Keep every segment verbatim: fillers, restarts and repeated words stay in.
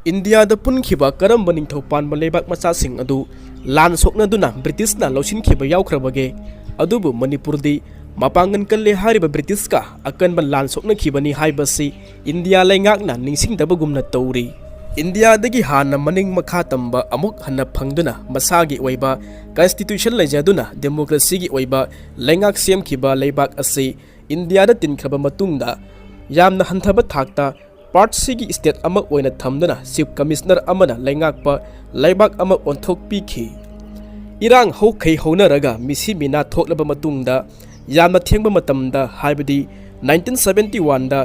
ꯏꯟꯗꯤꯌꯥꯗ ꯄꯨꯟꯈꯤꯕ ꯀꯔꯝꯕ ꯅꯤꯡꯊꯧ ꯄꯥꯟꯕ ꯂꯩꯕꯥꯛ ꯃꯆꯥꯁꯤꯡ ꯑꯗꯨ ꯂꯥꯟ ꯁꯣꯛꯅꯗꯨꯅ ꯕ꯭ꯔꯤꯇꯤꯁꯅ ꯂꯧꯁꯤꯟꯈꯤꯕ ꯌꯥꯎꯈ꯭ꯔꯕꯒꯦ? ꯑꯗꯨꯕꯨ ꯃꯅꯤꯄꯨꯔꯗꯤ ꯃꯄꯥꯡꯒꯜ ꯀꯜꯂꯦ ꯍꯥꯏꯔꯤꯕ ꯕ꯭ꯔꯤꯇꯤꯁꯀ ꯑꯀꯟꯕ ꯂꯥꯟ ꯁꯣꯛꯅꯈꯤꯕꯅꯤ ꯍꯥꯏꯕꯁꯤ ꯏꯟꯗꯤꯌꯥ ꯂꯩꯉꯥꯛꯅ ꯅꯤꯡꯁꯤꯡꯗꯕꯒꯨꯝꯅ ꯇꯧꯔꯤ꯫ ꯏꯟꯗꯤꯌꯥꯗꯒꯤ ꯍꯥꯟꯅ ꯃꯅꯤꯡ ꯃꯈꯥ ꯇꯝꯕ ꯑꯃꯨꯛ ꯍꯟꯅ ꯐꯪꯗꯨꯅ ꯃꯁꯥꯒꯤ ꯑꯣꯏꯕ ꯀꯟꯁꯇꯤꯇ꯭ꯌꯨꯁꯟ ꯂꯩꯖꯗꯨꯅ ꯗꯦꯃꯣꯀ꯭ꯔꯦꯁꯤꯒꯤ ꯑꯣꯏꯕ ꯂꯩꯉꯥꯛ ꯁꯦꯝꯈꯤꯕ ꯂꯩꯕꯥꯛ ꯑꯁꯤ ꯏꯟꯗꯤꯌꯥꯗ ꯇꯤꯟꯈ꯭ꯔꯕ ꯃꯇꯨꯡꯗ ꯌꯥꯝꯅ ꯍꯟꯊꯕ ꯊꯥꯛꯇ ꯄꯥꯔꯠ ꯁꯤꯒꯤ ꯁ꯭ꯇꯦꯠ ꯑꯃ ꯑꯣꯏꯅ ꯊꯝꯗꯨꯅ ꯆꯤꯐ ꯀꯃꯤꯁꯅꯔ ꯑꯃꯅ ꯂꯩꯉꯥꯛꯄ ꯂꯩꯕꯥꯛ ꯑꯃ ꯑꯣꯟꯊꯣꯛꯄꯤꯈꯤ꯫ ꯏꯔꯥꯡ ꯍꯧꯈꯩ ꯍꯧꯅꯔꯒ ꯃꯤꯁꯤ ꯃꯤꯅꯥ ꯊꯣꯛꯂꯕ ꯃꯇꯨꯡꯗ ꯌꯥꯝꯅ ꯊꯦꯡꯕ ꯃꯇꯝꯗ, ꯍꯥꯏꯕꯗꯤ ꯅꯥꯏꯟꯇꯤꯟ ꯁꯕꯦꯟꯇꯤ ꯋꯥꯟꯗ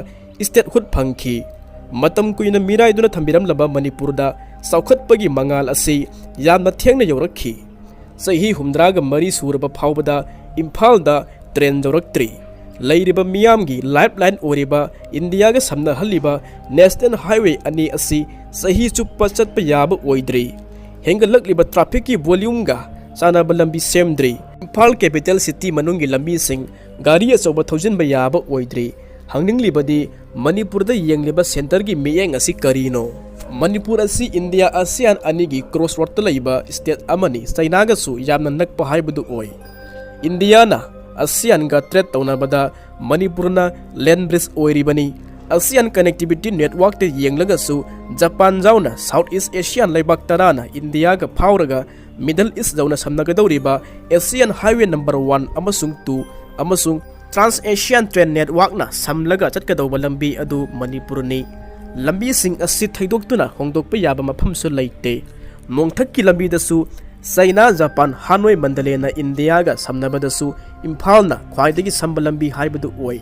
ꯁ꯭ꯇꯦꯠꯍꯨꯗ ꯐꯪꯈꯤ꯫ ꯃꯇꯝ ꯀꯨꯏꯅ ꯃꯤꯔꯥꯏꯗꯨꯅ ꯊꯝꯕꯤꯔꯝꯂꯕ ꯃꯅꯤꯄꯨꯔꯗ ꯆꯥꯎꯈꯠꯄꯒꯤ ꯃꯉꯥꯜ ꯑꯁꯤ ꯌꯥꯝꯅ ꯊꯦꯡꯅ ꯌꯧꯔꯛꯈꯤ꯫ ꯆꯍꯤ ꯍꯨꯝꯗ꯭ꯔꯥꯒ ꯃꯔꯤ ꯁꯨꯔꯕ ꯐꯥꯎꯕꯗ ꯏꯝꯐꯥꯜꯗ ꯇ꯭ꯔꯦꯟ ꯌꯧꯔꯛꯇ꯭ꯔꯤ꯫ ꯂꯩꯔꯤꯕ ꯃꯤꯌꯥꯝꯒꯤ ꯂꯥꯏꯐ ꯂꯥꯏꯟ ꯑꯣꯏꯔꯤꯕ ꯏꯟꯗꯤꯌꯥꯒ ꯁꯝꯅꯍꯜꯂꯤꯕ ꯅꯦꯁꯅꯦꯜ ꯍꯥꯏꯋꯦ ꯑꯅꯤ ꯑꯁꯤ ꯆꯍꯤ ꯆꯨꯞꯄ ꯆꯠꯄ ꯌꯥꯕ ꯑꯣꯏꯗ꯭ꯔꯤ꯫ ꯍꯦꯟꯒꯠꯂꯛꯂꯤꯕ ꯇ꯭ꯔꯥꯐꯤꯛꯀꯤ ꯚꯣꯂ꯭ꯌꯨꯝꯒ ꯆꯥꯟꯅꯕ ꯂꯝꯕꯤ ꯁꯦꯝꯗ꯭ꯔꯤ꯫ ꯏꯝꯐꯥꯜ ꯀꯦꯄꯤꯇꯦꯜ ꯁꯤꯇꯤ ꯃꯅꯨꯡꯒꯤ ꯂꯝꯕꯤꯁꯤꯡ ꯒꯥꯔꯤ ꯑꯆꯧꯕ ꯊꯧꯖꯤꯟꯕ ꯌꯥꯕ ꯑꯣꯏꯗ꯭ꯔꯤ꯫ ꯍꯪꯅꯤꯡꯂꯤꯕꯗꯤ, ꯃꯅꯤꯄꯨꯔꯗ ꯌꯦꯡꯂꯤꯕ ꯁꯦꯟꯇꯔꯒꯤ ꯃꯤꯠꯌꯦꯡ ꯑꯁꯤ ꯀꯔꯤꯅꯣ? ꯃꯅꯤꯄꯨꯔ ꯑꯁꯤ ꯏꯟꯗꯤꯌꯥ ꯑꯁꯤꯌꯥꯟ ꯑꯅꯤꯒꯤ ꯀ꯭ꯔꯣꯁ ꯔꯣꯗꯇ ꯂꯩꯕ ꯁ꯭ꯇꯦꯠ ꯑꯃꯅꯤ꯫ ꯆꯩꯅꯥꯒꯁꯨ ꯌꯥꯝꯅ ꯅꯛꯄ ꯍꯥꯏꯕꯗꯨ ꯑꯣꯏ꯫ ꯏꯟꯗꯤꯌꯥꯅ ꯑꯁꯤꯌꯥꯟꯒ ꯇ꯭ꯔꯦꯗ ꯇꯧꯅꯕꯗ ꯃꯅꯤꯄꯨꯔꯅ ꯂꯦꯟ ꯕ꯭ꯔꯤꯖ ꯑꯣꯏꯔꯤꯕꯅꯤ꯫ ꯑꯁꯤꯌꯥꯟ ꯀꯅꯦꯛꯇꯤꯚꯤꯇꯤ ꯅꯦꯠꯋꯥꯔꯛꯇ ꯌꯦꯡꯂꯒꯁꯨ ꯖꯄꯥꯟ ꯌꯥꯎꯅ ꯁꯥꯎꯠ ꯏꯁ ꯑꯦꯁꯤꯌꯥꯟ ꯂꯩꯕꯥꯛ ꯇꯔꯥꯅ ꯏꯟꯗꯤꯌꯥꯒ ꯐꯥꯎꯔꯒ ꯃꯤꯗꯜ ꯏꯁ ꯌꯧꯅ ꯁꯝꯅꯒꯗꯧꯔꯤꯕ ꯑꯦꯁꯤꯌꯥꯟ ꯍꯥꯏꯋꯦ ꯅꯝꯕꯔ ꯋꯥꯟ ꯑꯃꯁꯨꯡ ꯇꯨ ꯑꯃꯁꯨꯡ ꯇ꯭ꯔꯥꯟꯁ ꯑꯦꯁꯤꯌꯥꯟ ꯇ꯭ꯔꯦꯟ ꯅꯦꯠꯋꯥꯔꯛꯅ ꯁꯝꯂꯒ ꯆꯠꯀꯗꯧꯕ ꯂꯝꯕꯤ ꯑꯗꯨ ꯃꯅꯤꯄꯨꯔꯅꯤ꯫ ꯂꯝꯕꯤꯁꯤꯡ ꯑꯁꯤ ꯊꯩꯗꯣꯛꯇꯨꯅ ꯍꯣꯡꯗꯣꯛꯄ ꯌꯥꯕ ꯃꯐꯝꯁꯨ ꯂꯩꯇꯦ꯫ ꯅꯣꯡꯊꯛꯀꯤ ꯂꯝꯕꯤꯗꯁꯨ ꯆꯩꯅꯥ, ꯖꯄꯥꯟ, ꯍꯥꯅꯣꯏ, ꯃꯟꯗꯂꯦꯅ ꯏꯟꯗꯤꯌꯥꯒ ꯁꯝꯅꯕꯗꯁꯨ ꯏꯝꯐꯥꯜꯅ ꯈ꯭ꯋꯥꯏꯗꯒꯤ ꯁꯝꯕ ꯂꯝꯕꯤ ꯍꯥꯏꯕꯗꯨ ꯑꯣꯏ꯫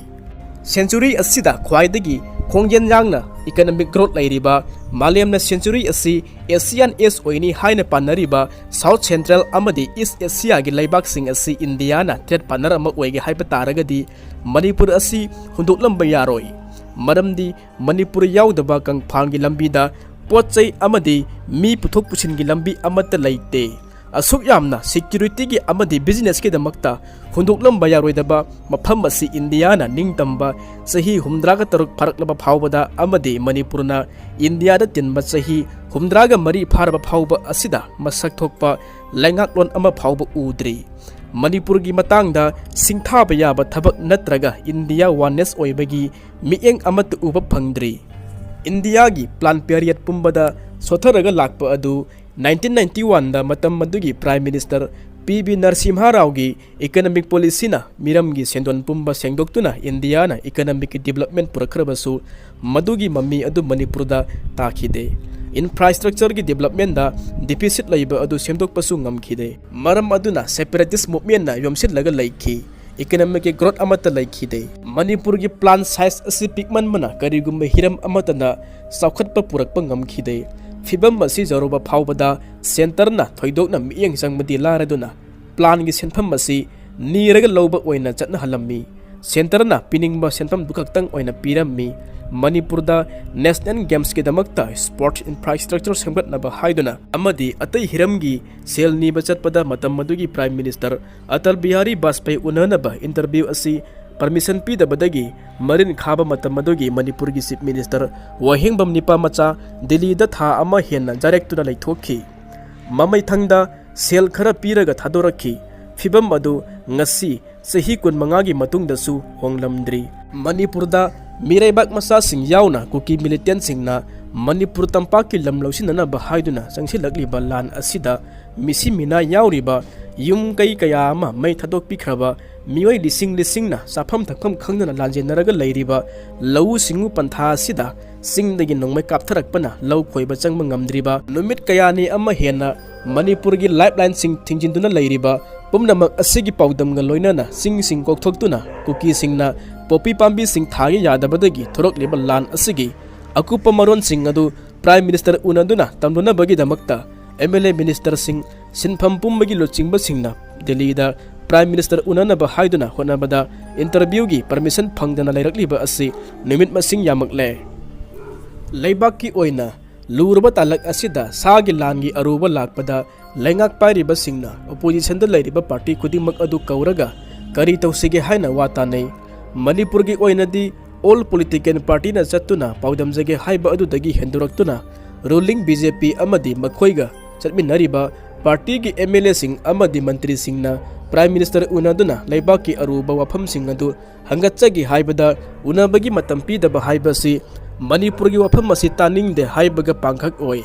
ꯁꯦꯟꯆꯨꯔꯤ ꯑꯁꯤꯗ ꯈ꯭ꯋꯥꯏꯗꯒꯤ ꯈꯣꯡꯖꯦꯜ ꯌꯥꯡꯅ ꯏꯀꯅꯣꯃꯤꯛ ꯒ꯭ꯔꯣꯠ ꯂꯩꯔꯤꯕ, ꯃꯥꯂꯦꯝꯅ ꯁꯦꯟꯆꯨꯔꯤ ꯑꯁꯤ ꯑꯦꯁꯤꯌꯥꯟ ꯑꯦꯖ ꯑꯣꯏꯅꯤ ꯍꯥꯏꯅ ꯄꯥꯅꯔꯤꯕ ꯁꯥꯎꯠ ꯁꯦꯟꯇ꯭ꯔꯦꯜ ꯑꯃꯗꯤ ꯏꯁ ꯑꯦꯁꯤꯌꯥꯒꯤ ꯂꯩꯕꯥꯛꯁꯤꯡ ꯑꯁꯤ ꯏꯟꯗꯤꯌꯥꯅ ꯇ꯭ꯔꯦꯗ ꯄꯥꯔꯠꯅꯔ ꯑꯃ ꯑꯣꯏꯒꯦ ꯍꯥꯏꯕ ꯇꯥꯔꯒꯗꯤ, ꯃꯅꯤꯄꯨꯔ ꯑꯁꯤ ꯍꯨꯟꯗꯣꯛꯂꯝꯕ ꯌꯥꯔꯣꯏ꯫ ꯃꯔꯝꯗꯤ ꯃꯅꯤꯄꯨꯔ ꯌꯥꯎꯗꯕ ꯀꯪꯐꯥꯜꯒꯤ ꯂꯝꯕꯤꯗ ꯄꯣꯠ ꯆꯩ ꯑꯃꯗꯤ ꯃꯤ ꯄꯨꯊꯣꯛ ꯄꯨꯁꯤꯟꯒꯤ ꯂꯝꯕꯤ ꯑꯃꯠꯇ ꯂꯩꯇꯦ꯫ ꯑꯁꯨꯛ ꯌꯥꯝꯅ ꯁꯦꯀ꯭ꯌꯨꯔꯤꯇꯤꯒꯤ ꯑꯃꯗꯤ ꯕꯤꯖꯤꯅꯦꯁꯀꯤꯗꯃꯛꯇ ꯍꯨꯟꯗꯣꯛꯂꯝꯕ ꯌꯥꯔꯣꯏꯗꯕ ꯃꯐꯝ ꯑꯁꯤ ꯏꯟꯗꯤꯌꯥꯅ ꯅꯤꯡꯇꯝꯕ ꯆꯍꯤ ꯍꯨꯝꯗ꯭ꯔꯥꯒ ꯇꯔꯨꯛ ꯐꯥꯔꯛꯂꯕ ꯐꯥꯎꯕꯗ ꯑꯃꯗꯤ ꯃꯅꯤꯄꯨꯔꯅ ꯏꯟꯗꯤꯌꯥꯗ ꯇꯤꯟꯕ ꯆꯍꯤ ꯍꯨꯝꯗ꯭ꯔꯥꯒ ꯃꯔꯤ ꯐꯥꯔꯕ ꯐꯥꯎꯕ ꯑꯁꯤꯗ ꯃꯁꯛ ꯊꯣꯛꯄ ꯂꯩꯉꯥꯛꯂꯣꯟ ꯑꯃ ꯐꯥꯎꯕ ꯎꯗ꯭ꯔꯤ꯫ ꯃꯅꯤꯄꯨꯔꯒꯤ ꯃꯇꯥꯡꯗ ꯁꯤꯡꯊꯥꯕ ꯌꯥꯕ ꯊꯕꯛ ꯅꯠꯇ꯭ꯔꯒ ꯏꯟꯗꯤꯌꯥ ꯋꯥꯟꯅꯦꯁ ꯑꯣꯏꯕꯒꯤ ꯃꯤꯠꯌꯦꯡ ꯑꯃꯠꯇ ꯎꯕ ꯐꯪꯗ꯭ꯔꯤ꯫ ꯏꯟꯗꯤꯌꯥꯒꯤ ꯄ꯭ꯂꯥꯟ ꯄꯤꯔꯤꯌꯠ ꯄꯨꯝꯕꯗ ꯁꯣꯊꯔꯒ ꯂꯥꯛꯄ ꯑꯗꯨ ꯅꯥꯏꯟꯇꯤꯟ ꯅꯥꯏꯟꯇꯤ ꯋꯥꯟꯗ ꯃꯇꯝ ꯑꯗꯨꯒꯤ ꯄ꯭ꯔꯥꯏꯝ ꯃꯤꯅꯤꯁꯇꯔ ꯄꯤ ꯕꯤ ꯅꯔꯁꯤꯝꯍ ꯔꯥꯎꯒꯤ ꯏꯀꯅꯃꯤꯛ ꯄꯣꯂꯤꯁꯤꯅ ꯃꯤꯔꯝꯒꯤ ꯁꯦꯟꯗꯣꯟ ꯄꯨꯝꯕ ꯁꯦꯡꯗꯣꯛꯇꯨꯅ ꯏꯟꯗꯤꯌꯥꯅ ꯏꯀꯅꯃꯤꯛꯀꯤ ꯗꯤꯕꯂꯞꯃꯦꯟ ꯄꯨꯔꯛꯈ꯭ꯔꯕꯁꯨ, ꯃꯗꯨꯒꯤ ꯃꯃꯤ ꯑꯗꯨ ꯃꯅꯤꯄꯨꯔꯗ ꯇꯥꯈꯤꯗꯦ꯫ ꯏꯟꯐ꯭ꯔꯥꯁ꯭ꯇ꯭ꯔꯛꯆꯔꯒꯤ ꯗꯤꯕꯂꯞꯃꯦꯟꯗ ꯗꯤꯐꯤꯁꯤꯠ ꯂꯩꯕ ꯑꯗꯨ ꯁꯦꯝꯗꯣꯛꯄꯁꯨ ꯉꯝꯈꯤꯗꯦ꯫ ꯃꯔꯝ ꯑꯗꯨꯅ ꯁꯦꯄꯔꯦꯇꯤꯁ ꯃꯨꯚꯃꯦꯟꯅ ꯌꯣꯝꯁꯤꯜꯂꯒ ꯂꯩꯈꯤ꯫ ꯏꯀꯅꯃꯤꯛꯀꯤ ꯒ꯭ꯔꯣꯠ ꯑꯃꯠꯇ ꯂꯩꯈꯤꯗꯦ꯫ ꯃꯅꯤꯄꯨꯔꯒꯤ ꯄ꯭ꯂꯥꯟ ꯁꯥꯏꯖ ꯑꯁꯤ ꯄꯤꯛꯃꯟꯕꯅ ꯀꯔꯤꯒꯨꯝꯕ ꯍꯤꯔꯝ ꯑꯃꯠꯇꯗ ꯆꯥꯎꯈꯠꯄ ꯄꯨꯔꯛꯄ ꯉꯝꯈꯤꯗꯦ꯫ ꯐꯤꯕꯝ ꯑꯁꯤ ꯌꯧꯔꯕ ꯐꯥꯎꯕꯗ ꯁꯦꯟꯇꯔꯅ ꯊꯣꯏꯗꯣꯛꯅ ꯃꯤꯠꯌꯦꯡ ꯆꯪꯕꯗꯤ ꯂꯥꯏꯔꯗꯨꯅ, ꯄ꯭ꯂꯥꯟꯒꯤ ꯁꯦꯟꯐꯝ ꯑꯁꯤ ꯅꯤꯔꯒ ꯂꯧꯕ ꯑꯣꯏꯅ ꯆꯠꯅꯍꯜꯂꯝꯃꯤ꯫ ꯁꯦꯟꯇꯔꯅ ꯄꯤꯅꯤꯡꯕ ꯁꯦꯟꯐꯝꯗꯨ ꯈꯛꯇꯪ ꯑꯣꯏꯅ ꯄꯤꯔꯝꯃꯤ꯫ ꯃꯅꯤꯄꯨꯔꯗ ꯅꯦꯁꯅꯦꯜ ꯒꯦꯝꯁꯀꯤꯗꯃꯛꯇ ꯁ꯭ꯄꯣꯔꯠꯁ ꯏꯟꯐ꯭ꯔꯥꯁ꯭ꯇ꯭ꯔꯛꯆꯔ ꯁꯦꯝꯒꯠꯅꯕ ꯍꯥꯏꯗꯨꯅ ꯑꯃꯗꯤ ꯑꯇꯩ ꯍꯤꯔꯝꯒꯤ ꯁꯦꯜ ꯅꯤꯕ ꯆꯠꯄꯗ ꯃꯇꯝ ꯑꯗꯨꯒꯤ ꯄ꯭ꯔꯥꯏꯝ ꯃꯤꯅꯤꯁꯇꯔ ꯑꯇꯜ ꯕꯤꯍꯥꯔꯤ ꯕꯥꯖꯄꯦꯌꯤ ꯎꯅꯅꯕ ꯏꯟꯇꯔꯚ꯭ꯌꯨ ꯑꯁꯤ ꯄꯔꯃꯤꯁꯟ ꯄꯤꯗꯕꯗꯒꯤ ꯃꯔꯤꯟ ꯈꯥꯕ ꯃꯇꯝ ꯑꯗꯨꯒꯤ ꯃꯅꯤꯄꯨꯔꯒꯤ ꯆꯤꯐ ꯃꯤꯅꯤꯁꯇꯔ ꯋꯥꯍꯦꯡꯕꯝ ꯅꯤꯄꯥꯃꯆꯥ ꯗꯤꯜꯂꯤꯗ ꯊꯥ ꯑꯃ ꯍꯦꯟꯅ ꯖꯥꯔꯦꯛꯇꯨꯅ ꯂꯩꯊꯣꯛꯈꯤ꯫ ꯃꯃꯩꯊꯪꯗ ꯁꯦꯜ ꯈꯔ ꯄꯤꯔꯒ ꯊꯥꯗꯣꯔꯛꯈꯤ꯫ ꯐꯤꯕꯝ ꯑꯗꯨ ꯉꯁꯤ ꯆꯍꯤ ꯀꯨꯟꯃꯉꯥꯒꯤ ꯃꯇꯨꯡꯗꯁꯨ ꯍꯣꯡꯂꯝꯗ꯭ꯔꯤ꯫ ꯃꯅꯤꯄꯨꯔꯗ ꯃꯤꯔꯩꯕꯥꯛ ꯃꯆꯥꯁꯤꯡ ꯌꯥꯎꯅ ꯀꯨꯀꯤ ꯃꯤꯂꯤꯇꯦꯟꯁꯤꯡꯅ ꯃꯅꯤꯄꯨꯔ ꯇꯝꯄꯥꯛꯀꯤ ꯂꯝ ꯂꯧꯁꯤꯟꯅꯅꯕ ꯍꯥꯏꯗꯨꯅ ꯆꯪꯁꯤꯜꯂꯛꯂꯤꯕ ꯂꯥꯟ ꯑꯁꯤꯗ ꯃꯤꯁꯤ ꯃꯤꯅꯥ ꯌꯥꯎꯔꯤꯕ ꯌꯨꯝ ꯀꯩ ꯀꯌꯥ ꯑꯃ ꯃꯩ ꯊꯥꯗꯣꯛꯄꯤꯈ꯭ꯔꯕ ꯃꯤꯑꯣꯏ ꯂꯤꯁꯤꯡ ꯂꯤꯁꯤꯡꯅ ꯆꯥꯐꯝ ꯊꯛꯐꯝ ꯈꯪꯗꯅ ꯂꯥꯟꯖꯦꯟꯅꯔꯒ ꯂꯩꯔꯤꯕ ꯂꯧꯎ ꯁꯤꯡꯎ ꯄꯟꯊꯥ ꯑꯁꯤꯗ ꯆꯤꯡꯗꯒꯤ ꯅꯣꯡꯃꯩ ꯀꯥꯞꯊꯔꯛꯄꯅ ꯂꯧ ꯈꯣꯏꯕ ꯆꯪꯕ ꯉꯝꯗ꯭ꯔꯤꯕ ꯅꯨꯃꯤꯠ ꯀꯌꯥꯅꯤ ꯑꯃ ꯍꯦꯟꯅ ꯃꯅꯤꯄꯨꯔꯒꯤ ꯂꯥꯏꯐꯂꯥꯏꯟꯁꯤꯡ ꯊꯤꯡꯖꯤꯟꯗꯨꯅ ꯂꯩꯔꯤꯕ ꯄꯨꯝꯅꯃꯛ ꯑꯁꯤꯒꯤ ꯄꯥꯎꯗꯝꯒ ꯂꯣꯏꯅꯅ ꯆꯤꯡꯁꯤꯡ ꯀꯣꯛꯊꯣꯛꯇꯨꯅ ꯀꯨꯀꯤꯁꯤꯡꯅ ꯄꯣꯄꯤ ꯄꯥꯝꯕꯤꯁꯤꯡ ꯊꯥꯒꯦ ꯌꯥꯗꯕꯗꯒꯤ ꯊꯣꯔꯛꯂꯤꯕ ꯂꯥꯟ ꯑꯁꯤꯒꯤ ꯑꯀꯨꯞꯄ ꯃꯔꯣꯟꯁꯤꯡ ꯑꯗꯨ ꯄ꯭ꯔꯥꯏꯝ ꯃꯤꯅꯤꯁꯇꯔ ꯎꯅꯗꯨꯅ ꯇꯝꯂꯨꯅꯕꯒꯤꯗꯃꯛꯇ ꯑꯦꯝ ꯑꯦꯜ ꯑꯦ ꯃꯤꯅꯤꯁꯇꯔꯁꯤꯡ, ꯁꯤꯟꯐꯝ ꯄꯨꯝꯕꯒꯤ ꯂꯨꯆꯤꯡꯕꯁꯤꯡꯅ ꯗꯤꯜꯂꯤꯗ ꯄ꯭ꯔꯥꯏꯝ ꯃꯤꯅꯤꯁꯇꯔ ꯎꯅꯅꯕ ꯍꯥꯏꯗꯨꯅ ꯍꯣꯠꯅꯕꯗ ꯏꯟꯇꯔꯚ꯭ꯌꯨꯒꯤ ꯄꯔꯃꯤꯁꯟ ꯐꯪꯗꯅ ꯂꯩꯔꯛꯂꯤꯕ ꯑꯁꯤ ꯅꯨꯃꯤꯠ ꯃꯁꯤꯡ ꯌꯥꯝꯃꯛꯂꯦ꯫ ꯂꯩꯕꯥꯛꯀꯤ ꯑꯣꯏꯅ ꯂꯨꯔꯕ ꯇꯥꯂꯛ ꯑꯁꯤꯗ ꯁꯥꯒꯤ ꯂꯥꯟꯒꯤ ꯑꯔꯨꯕ ꯂꯥꯛꯄꯗ ꯂꯩꯉꯥꯛ ꯄꯥꯏꯔꯤꯕꯁꯤꯡꯅ ꯑꯣꯄꯣꯖꯤꯁꯟꯗ ꯂꯩꯔꯤꯕ ꯄꯥꯔꯇꯤ ꯈꯨꯗꯤꯡꯃꯛ ꯑꯗꯨ ꯀꯧꯔꯒ ꯀꯔꯤ ꯇꯧꯁꯤꯒꯦ ꯍꯥꯏꯅ ꯋꯥ ꯇꯥꯅꯩ꯫ ꯃꯅꯤꯄꯨꯔꯒꯤ ꯑꯣꯏꯅꯗꯤ ꯑꯣꯜ ꯄꯣꯂꯤꯇꯤꯀꯦꯜ ꯄꯥꯔꯇꯤꯅ ꯆꯠꯇꯨꯅ ꯄꯥꯎꯗꯝꯖꯒꯦ ꯍꯥꯏꯕ ꯑꯗꯨꯗꯒꯤ ꯍꯦꯟꯗꯣꯔꯛꯇꯨꯅ ꯔꯨꯂꯤꯡ ꯕꯤ ꯖꯦ ꯄꯤ ꯑꯃꯗꯤ ꯃꯈꯣꯏꯒ ꯆꯠꯃꯤꯟꯅꯔꯤꯕ ꯄꯥꯔꯇꯤꯒꯤ ꯑꯦꯝ ꯑꯦꯜ ꯑꯦꯁꯤꯡ ꯑꯃꯗꯤ ꯃꯟꯇ꯭ꯔꯤꯁꯤꯡꯅ ꯄ꯭ꯔꯥꯏꯝ ꯃꯤꯅꯤꯁꯇꯔ ꯎꯅꯗꯨꯅ ꯂꯩꯕꯥꯛꯀꯤ ꯑꯔꯨꯕ ꯋꯥꯐꯝꯁꯤꯡ ꯑꯗꯨ ꯍꯪꯒꯠꯆꯒꯦ ꯍꯥꯏꯕꯗ ꯎꯅꯕꯒꯤ ꯃꯇꯝ ꯄꯤꯗꯕ ꯍꯥꯏꯕꯁꯤ ꯃꯅꯤꯄꯨꯔꯒꯤ ꯋꯥꯐꯝ ꯑꯁꯤ ꯇꯥꯅꯤꯡꯗꯦ ꯍꯥꯏꯕꯒ ꯄꯥꯡꯈꯛ ꯑꯣꯏ꯫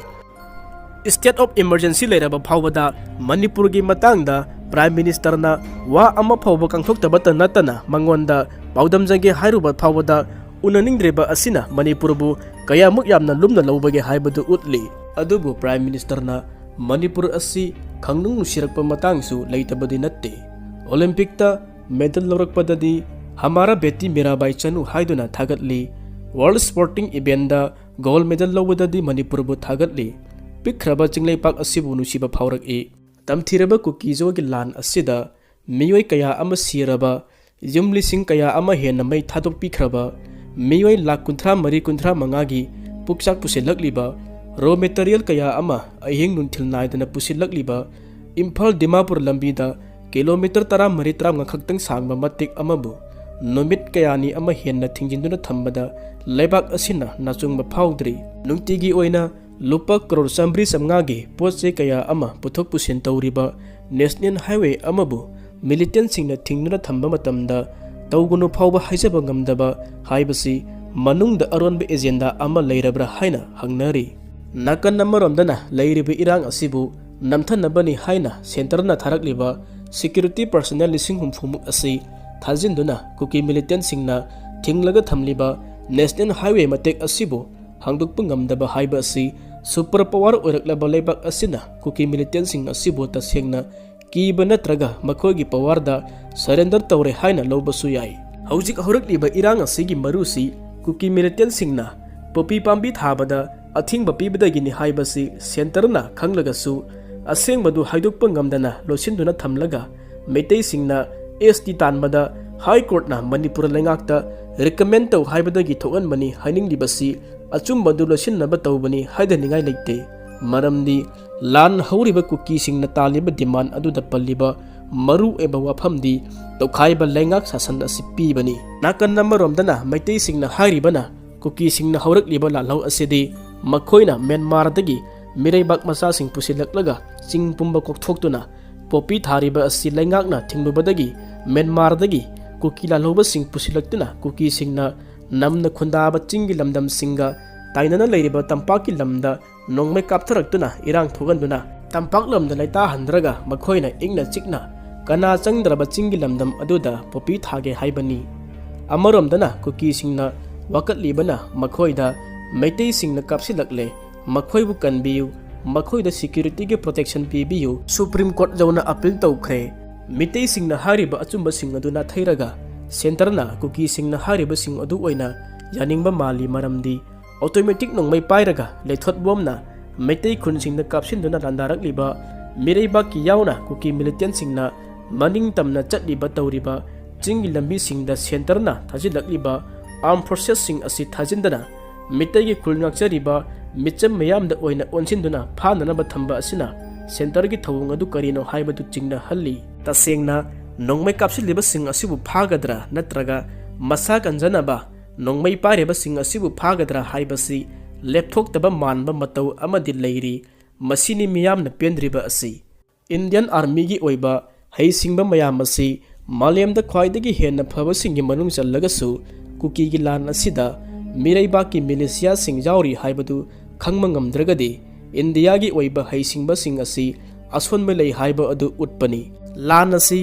State of emergency ꯂꯩꯔꯕ ꯐꯥꯎꯕꯗ ꯃꯅꯤꯄꯨꯔꯒꯤ ꯃꯇꯥꯡꯗ ꯄ꯭ꯔꯥꯏꯝ ꯃꯤꯅꯤꯁꯇꯔꯅ ꯋꯥ ꯑꯃ ꯐꯥꯎꯕ ꯀꯥꯡꯊꯣꯛꯇꯕꯇ ꯅꯠꯇꯅ ꯃꯉꯣꯟꯗ ꯄꯥꯎꯗꯝꯖꯒꯦ ꯍꯥꯏꯔꯨꯕ ꯐꯥꯎꯕꯗ ꯎꯅꯅꯤꯡꯗ꯭ꯔꯤꯕ ꯑꯁꯤꯅ ꯃꯅꯤꯄꯨꯔꯕꯨ ꯀꯌꯥꯃꯨꯛ ꯌꯥꯝꯅ ꯂꯨꯝꯅ ꯂꯧꯕꯒꯦ ꯍꯥꯏꯕꯗꯨ ꯎꯠꯂꯤ꯫ ꯑꯗꯨꯕꯨ ꯄ꯭ꯔꯥꯏꯝ ꯃꯤꯅꯤꯁꯇꯔꯅ ꯃꯅꯤꯄꯨꯔ ꯑꯁꯤ ꯈꯪꯅꯨꯡ ꯅꯨꯡꯁꯤꯔꯛꯄ ꯃꯇꯥꯡꯁꯨ ꯂꯩꯇꯕꯗꯤ ꯅꯠꯇꯦ꯫ ꯑꯣꯂꯤꯝꯄꯤꯛꯇ ꯃꯦꯗꯜ ꯂꯧꯔꯛꯄꯗꯗꯤ ꯍꯃꯥꯔꯥ ꯕꯦꯇꯤ ꯃꯤꯔꯥꯕꯥꯏ ꯆꯅꯨ ꯍꯥꯏꯗꯨꯅ ꯊꯥꯒꯠꯂꯤ꯫ ꯋꯥꯔꯜ ꯁ꯭ꯄꯣꯔꯇꯤꯡ ꯏꯚꯦꯟꯗ ꯒꯣꯜ ꯃꯦꯗꯜ ꯂꯧꯕꯗꯗꯤ ꯃꯅꯤꯄꯨꯔꯕꯨ ꯊꯥꯒꯠꯂꯤ꯫ ꯄꯤꯛꯈ꯭ꯔꯕ ꯆꯤꯡꯂꯩꯄꯥꯛ ꯑꯁꯤꯕꯨ ꯅꯨꯡꯁꯤꯕ ꯐꯥꯎꯔꯛꯏ꯫ ꯇꯝꯊꯤꯔꯕ ꯀꯨꯀꯤꯖꯣꯒꯤ ꯂꯥꯟ ꯑꯁꯤꯗ ꯃꯤꯑꯣꯏ ꯀꯌꯥ ꯑꯃ ꯁꯤꯔꯕ, ꯌꯨꯝ ꯂꯤꯁꯤꯡ ꯀꯌꯥ ꯑꯃ ꯍꯦꯟꯅ ꯃꯩ ꯊꯥꯗꯣꯛꯄꯤꯈ꯭ꯔꯕ, ꯃꯤꯑꯣꯏ ꯂꯥꯈ ꯀꯨꯟꯊ꯭ꯔꯥ ꯃꯔꯤ ꯀꯨꯟꯊ꯭ꯔꯥ ꯃꯉꯥꯒꯤ ꯄꯨꯛꯆꯥꯛ ꯄꯨꯁꯤꯜꯂꯛꯂꯤꯕ, ꯔꯣ ꯃꯦꯇꯔꯤꯌꯦꯜ ꯀꯌꯥ ꯑꯃ ꯑꯍꯤꯡ ꯅꯨꯡꯊꯤꯜ ꯅꯥꯏꯗꯅ ꯄꯨꯁꯤꯜꯂꯛꯂꯤꯕ, ꯏꯝꯐꯥꯜ ꯗꯤꯃꯥꯄꯨꯔ ꯂꯝꯕꯤꯗ ꯀꯤꯂꯣꯃꯤꯇꯔ ꯇꯔꯥꯃꯔꯤ ꯇꯔꯥꯃꯉꯥ ꯈꯛꯇꯪ ꯁꯥꯡꯕ ꯃꯇꯦꯛ ꯑꯃꯕꯨ ꯅꯨꯃꯤꯠ ꯀꯌꯥꯅꯤ ꯑꯃ ꯍꯦꯟꯅ ꯊꯤꯡꯖꯤꯟꯗꯨꯅ ꯊꯝꯕꯗ ꯂꯩꯕꯥꯛ ꯑꯁꯤꯅ ꯅꯥꯆꯨꯡꯕ ꯐꯥꯎꯗ꯭ꯔꯤ꯫ ꯅꯨꯡꯇꯤꯒꯤ ꯑꯣꯏꯅ ꯂꯨꯄꯥ ꯀꯔꯣꯔ ꯆꯥꯃꯔꯤ ꯆꯥꯃꯉꯥꯒꯤ ꯄꯣꯠ ꯆꯩ ꯀꯌꯥ ꯑꯃ ꯄꯨꯊꯣꯛ ꯄꯨꯁꯤꯟ ꯇꯧꯔꯤꯕ ꯅꯦꯁꯅꯦꯜ ꯍꯥꯏꯋꯦ ꯑꯃꯕꯨ ꯃꯤꯂꯤꯇꯦꯟꯁꯤꯡꯅ ꯊꯤꯡꯗꯨꯅ ꯊꯝꯕ ꯃꯇꯝꯗ ꯇꯧꯒꯅꯨ ꯐꯥꯎꯕ ꯍꯥꯏꯖꯕ ꯉꯝꯗꯕ ꯍꯥꯏꯕꯁꯤ ꯃꯅꯨꯡꯗ ꯑꯔꯣꯟꯕ ꯑꯦꯖꯦꯟꯗꯥ ꯑꯃ ꯂꯩꯔꯕ꯭ꯔꯥ ꯍꯥꯏꯅ ꯍꯪꯅꯔꯤ꯫ ꯅꯥꯀꯟ ꯑꯃꯔꯣꯝꯗꯅ ꯂꯩꯔꯤꯕ ꯏꯔꯥꯡ ꯑꯁꯤꯕꯨ ꯅꯝꯊꯅꯕꯅꯤ ꯍꯥꯏꯅ ꯁꯦꯟꯇꯔꯅ ꯊꯥꯔꯛꯂꯤꯕ ꯁꯦꯀ꯭ꯌꯨꯔꯤꯇꯤ ꯄꯔꯁꯅꯦꯜ ꯂꯤꯁꯤꯡ ꯍꯨꯝꯐꯨꯃꯨꯛ ꯑꯁꯤ ꯊꯥꯖꯤꯟꯗꯨꯅ ꯀꯨꯀꯤ ꯃꯤꯂꯤꯇꯦꯟꯁꯤꯡꯅ ꯊꯤꯡꯂꯒ ꯊꯝꯂꯤꯕ ꯅꯦꯁꯅꯦꯜ ꯍꯥꯏꯋꯦ ꯃꯇꯦꯛ ꯑꯁꯤꯕꯨ ꯍꯥꯡꯗꯣꯛꯄ ꯉꯝꯗꯕ ꯍꯥꯏꯕ ꯑꯁꯤ ꯁꯨꯄꯔ ꯄꯋꯥꯔ ꯑꯣꯏꯔꯛꯂꯕ ꯂꯩꯕꯥꯛ ꯑꯁꯤꯅ ꯀꯨꯀꯤ ꯃꯤꯂꯤꯇꯦꯟꯁꯤꯡ ꯑꯁꯤꯕꯨ ꯇꯁꯦꯡꯅ ꯀꯤꯕ ꯅꯠꯇ꯭ꯔꯒ ꯃꯈꯣꯏꯒꯤ ꯄꯋꯥꯔꯗ ꯁꯔꯦꯟꯗꯔ ꯇꯧꯔꯦ ꯍꯥꯏꯅ ꯂꯧꯕꯁꯨ ꯌꯥꯏ꯫ ꯍꯧꯖꯤꯛ ꯍꯧꯔꯛꯂꯤꯕ ꯏꯔꯥꯡ ꯑꯁꯤꯒꯤ ꯃꯔꯨꯁꯤ ꯀꯨꯀꯤ ꯃꯤꯂꯤꯇꯦꯟꯁꯤꯡꯅ ꯄꯣꯄꯤ ꯄꯥꯝꯕꯤ ꯊꯥꯕꯗ ꯑꯊꯤꯡꯕ ꯄꯤꯕꯗꯒꯤꯅꯤ ꯍꯥꯏꯕꯁꯤ ꯁꯦꯟꯇꯔꯅ ꯈꯪꯂꯒꯁꯨ ꯑꯁꯦꯡꯕꯗꯨ ꯍꯥꯏꯗꯣꯛꯄ ꯉꯝꯗꯅ ꯂꯣꯠꯁꯤꯟꯗꯨꯅ ꯊꯝꯂꯒ ꯃꯩꯇꯩꯁꯤꯡꯅ ꯑꯦꯁ ꯇꯤ ꯇꯥꯟꯕꯗ ꯍꯥꯏ ꯀꯣꯔꯠꯅ ꯃꯅꯤꯄꯨꯔ ꯂꯩꯉꯥꯛꯇ ꯔꯤꯀꯃꯦꯟ ꯇꯧ ꯍꯥꯏꯕꯗꯒꯤ ꯊꯣꯛꯍꯟꯕꯅꯤ ꯍꯥꯏꯅꯤꯡꯂꯤꯕꯁꯤ ꯑꯆꯨꯝꯕꯗꯨ ꯂꯣꯠꯁꯤꯟꯅꯕ ꯇꯧꯕꯅꯤ ꯍꯥꯏꯗꯅꯤꯡꯉꯥꯏ ꯂꯩꯇꯦ꯫ ꯃꯔꯝꯗꯤ ꯂꯥꯟ ꯍꯧꯔꯤꯕ ꯀꯨꯀꯤꯁꯤꯡꯅ ꯇꯥꯜꯂꯤꯕ demand ꯑꯗꯨꯗ ꯄꯜꯂꯤꯕ ꯃꯔꯨ ꯑꯣꯏꯕ ꯋꯥꯐꯝꯗꯤ ꯇꯣꯈꯥꯏꯕ ꯂꯩꯉꯥꯛ ꯁꯥꯁꯟ ꯑꯁꯤ ꯄꯤꯕꯅꯤ꯫ ꯅꯥꯀꯟ ꯑꯃꯔꯣꯝꯗꯅ ꯃꯩꯇꯩꯁꯤꯡꯅ ꯍꯥꯏꯔꯤꯕꯅ ꯀꯨꯀꯤꯁꯤꯡꯅ ꯍꯧꯔꯛꯂꯤꯕ ꯂꯥꯜꯍꯧ ꯑꯁꯤꯗꯤ ꯃꯈꯣꯏꯅ ꯃ꯭ꯌꯥꯟꯃꯥꯔꯗꯒꯤ ꯃꯤꯔꯩꯕꯥꯛ ꯃꯆꯥꯁꯤꯡ ꯄꯨꯁꯤꯜꯂꯛꯂꯒ ꯆꯤꯡ ꯄꯨꯝꯕ ꯀꯣꯛꯊꯣꯛꯇꯨꯅ ꯄꯣꯄꯤ ꯊꯥꯔꯤꯕ ꯑꯁꯤ ꯂꯩꯉꯥꯛꯅ ꯊꯤꯡꯂꯨꯕꯗꯒꯤ ꯃ꯭ꯌꯥꯟꯃꯥꯔꯗꯒꯤ ꯀꯨꯀꯤ ꯂꯥꯜꯍꯧꯕꯁꯤꯡ ꯄꯨꯁꯤꯜꯂꯛꯇꯨꯅ ꯀꯨꯀꯤꯁꯤꯡꯅ ꯅꯝꯅ ꯈꯨꯟꯗꯥꯕ ꯆꯤꯡꯒꯤ ꯂꯝꯗꯝꯁꯤꯡꯒ ꯇꯥꯏꯅꯅ ꯂꯩꯔꯤꯕ ꯇꯝꯄꯥꯛꯀꯤ ꯂꯝꯗ ꯅꯣꯡꯃꯩ ꯀꯥꯞꯊꯔꯛꯇꯨꯅ ꯏꯔꯥꯡ ꯊꯣꯛꯍꯟꯗꯨꯅ ꯇꯝꯄꯥꯛ ꯂꯝꯗ ꯂꯩꯇꯥꯍꯟꯗ꯭ꯔꯒ ꯃꯈꯣꯏꯅ ꯏꯪꯅ ꯆꯤꯛꯅ ꯀꯅꯥ ꯆꯪꯗ꯭ꯔꯕ ꯆꯤꯡꯒꯤ ꯂꯝꯗꯝ ꯑꯗꯨꯗ ꯄꯣꯄꯤ ꯊꯥꯒꯦ ꯍꯥꯏꯕꯅꯤ꯫ ꯑꯃꯔꯣꯝꯗꯅ ꯀꯨꯀꯤꯁꯤꯡꯅ ꯋꯥꯀꯠꯂꯤꯕꯅ ꯃꯈꯣꯏꯗ ꯃꯩꯇꯩꯁꯤꯡꯅ ꯀꯥꯞꯁꯤꯜꯂꯛꯂꯦ, ꯃꯈꯣꯏꯕꯨ ꯀꯟꯕꯤꯌꯨ, ꯃꯈꯣꯏꯗ securityꯒꯤ protection ꯄꯤꯕꯤꯌꯨ, Supreme Court ꯌꯧꯅ appeal ꯇꯧꯈ꯭ꯔꯦ꯫ ꯃꯤꯇꯩꯁꯤꯡꯅ ꯍꯥꯏꯔꯤꯕ ꯑꯆꯨꯝꯕꯁꯤꯡ ꯑꯗꯨ ꯅꯥꯊꯩꯔꯒ centreꯅ ꯀꯨꯀꯤꯁꯤꯡꯅ ꯍꯥꯏꯔꯤꯕꯁꯤꯡ ꯑꯗꯨ ꯑꯣꯏꯅ ꯌꯥꯅꯤꯡꯕ ꯃꯥꯜꯂꯤ, ꯃꯔꯝꯗꯤ automatic ꯅꯣꯡꯃꯩ ꯄꯥꯏꯔꯒ ꯂꯩꯊꯣꯠꯕꯣꯝꯅ ꯃꯩꯇꯩ ꯈꯨꯟꯁꯤꯡꯗ ꯀꯥꯞꯁꯤꯟꯗꯨꯅ ꯂꯥꯟꯗꯥꯔꯛꯂꯤꯕ ꯃꯤꯔꯩꯕꯥꯛꯀꯤ ꯌꯥꯎꯅ ꯀꯨꯀꯤ militantꯁꯤꯡꯅ ꯃꯅꯤꯡ ꯇꯝꯅ ꯆꯠꯂꯤꯕ ꯇꯧꯔꯤꯕ ꯆꯤꯡꯒꯤ ꯂꯝꯕꯤꯁꯤꯡꯗ centreꯅ ꯊꯥꯖꯤꯜꯂꯛꯂꯤꯕ armed forcesꯁꯤꯡ ꯑꯁꯤ ꯊꯥꯖꯤꯟꯗꯅ ꯃꯤꯇꯩꯒꯤ ꯈꯨꯜ ꯉꯥꯛꯆꯔꯤꯕ ꯃꯤꯆꯝ ꯃꯤꯌꯥꯝꯗ ꯑꯣꯏꯅ ꯑꯣꯟꯁꯤꯟꯗꯨꯅ ꯐꯥꯅꯅꯕ ꯊꯝꯕ ꯑꯁꯤꯅ centreꯒꯤ ꯊꯧꯑꯣꯡ ꯑꯗꯨ ꯀꯔꯤꯅꯣ ꯍꯥꯏꯕꯗꯨ ꯆꯤꯡꯅꯍꯜꯂꯤ꯫ ꯇꯁꯦꯡꯅ ꯅꯣꯡꯃꯩ ꯀꯥꯞꯁꯤꯜꯂꯤꯕꯁꯤꯡ ꯑꯁꯤꯕꯨ ꯐꯥꯒꯗ꯭ꯔꯥ ꯅꯠꯇ꯭ꯔꯒ ꯃꯁꯥ ꯀꯟꯖꯅꯕ ꯅꯣꯡꯃꯩ ꯄꯥꯏꯔꯤꯕꯁꯤꯡ ꯑꯁꯤꯕꯨ ꯐꯥꯒꯗ꯭ꯔꯥ ꯍꯥꯏꯕꯁꯤ ꯂꯦꯞꯊꯣꯛꯇꯕ ꯃꯥꯟꯕ ꯃꯇꯧ ꯑꯃꯗꯤ ꯂꯩꯔꯤ꯫ ꯃꯁꯤꯅꯤ ꯃꯤꯌꯥꯝꯅ ꯄꯦꯟꯗ꯭ꯔꯤꯕ ꯑꯁꯤ꯫ Indian Armyꯒꯤ ꯑꯣꯏꯕ ꯍꯩꯁꯤꯡꯕ ꯃꯌꯥꯝ ꯑꯁꯤ ꯃꯥꯂꯦꯝꯗ ꯈ꯭ꯋꯥꯏꯗꯒꯤ ꯍꯦꯟꯅ ꯐꯕꯁꯤꯡꯒꯤ ꯃꯅꯨꯡ ꯆꯜꯂꯒꯁꯨ ꯀꯨꯀꯤꯒꯤ ꯂꯥꯟ ꯑꯁꯤꯗ ꯃꯤꯔꯩꯕꯥꯛꯀꯤ militiaꯁꯤꯡ ꯌꯥꯎꯔꯤ ꯍꯥꯏꯕꯗꯨ ꯈꯪꯕ ꯉꯝꯗ꯭ꯔꯒꯗꯤ ꯏꯟꯗꯤꯌꯥꯒꯤ ꯑꯣꯏꯕ ꯍꯩꯁꯤꯡꯕꯁꯤꯡ ꯑꯁꯤ ꯑꯁꯣꯟꯕ ꯂꯩ ꯍꯥꯏꯕ ꯑꯗꯨ ꯎꯠꯄꯅꯤ꯫ ꯂꯥꯟ ꯑꯁꯤ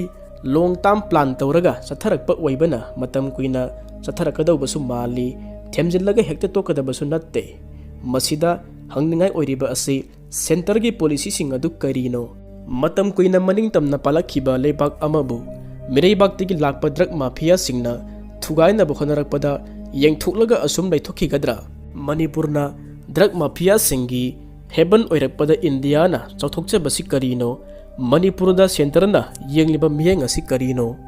long term plan ꯇꯧꯔꯒ ꯆꯠꯊꯔꯛꯄ ꯑꯣꯏꯕꯅ ꯃꯇꯝ ꯀꯨꯏꯅ ꯆꯠꯊꯔꯛꯀꯗꯧꯕꯁꯨ ꯃꯥꯜꯂꯤ꯫ ꯊꯦꯝꯖꯤꯜꯂꯒ ꯍꯦꯛꯇ ꯇꯣꯛꯀꯗꯕꯁꯨ ꯅꯠꯇꯦ꯫ ꯃꯁꯤꯗ ꯍꯪꯅꯤꯡꯉꯥꯏ ꯑꯣꯏꯔꯤꯕ ꯑꯁꯤ centreꯒꯤ policyꯁꯤꯡ ꯑꯗꯨ ꯀꯔꯤꯅꯣ? ꯃꯇꯝ ꯀꯨꯏꯅ ꯃꯅꯤꯡ ꯇꯝꯅ ꯄꯥꯜꯂꯛꯈꯤꯕ ꯂꯩꯕꯥꯛ ꯑꯃꯕꯨ ꯃꯤꯔꯩꯕꯥꯛꯇꯒꯤ ꯂꯥꯛꯄ drug mafiaꯁꯤꯡꯅ ꯊꯨꯒꯥꯏꯅꯕ ꯍꯣꯠꯅꯔꯛꯄꯗ ꯌꯦꯡꯊꯣꯛꯂꯒ ꯑꯁꯨꯝ ꯂꯩꯊꯣꯛꯈꯤꯒꯗ꯭ꯔꯥ? ꯃꯅꯤꯄꯨꯔꯅ drug mafiaꯁꯤꯡꯒꯤ haven ꯑꯣꯏꯔꯛꯄꯗ ꯏꯟꯗꯤꯌꯥꯅ ꯆꯥꯎꯊꯣꯛꯆꯕꯁꯤ ꯀꯔꯤꯅꯣ? ꯃꯅꯤꯄꯨꯔꯗ centreꯅ ꯌꯦꯡꯂꯤꯕ ꯃꯤꯠꯌꯦꯡ ꯑꯁꯤ ꯀꯔꯤꯅꯣ?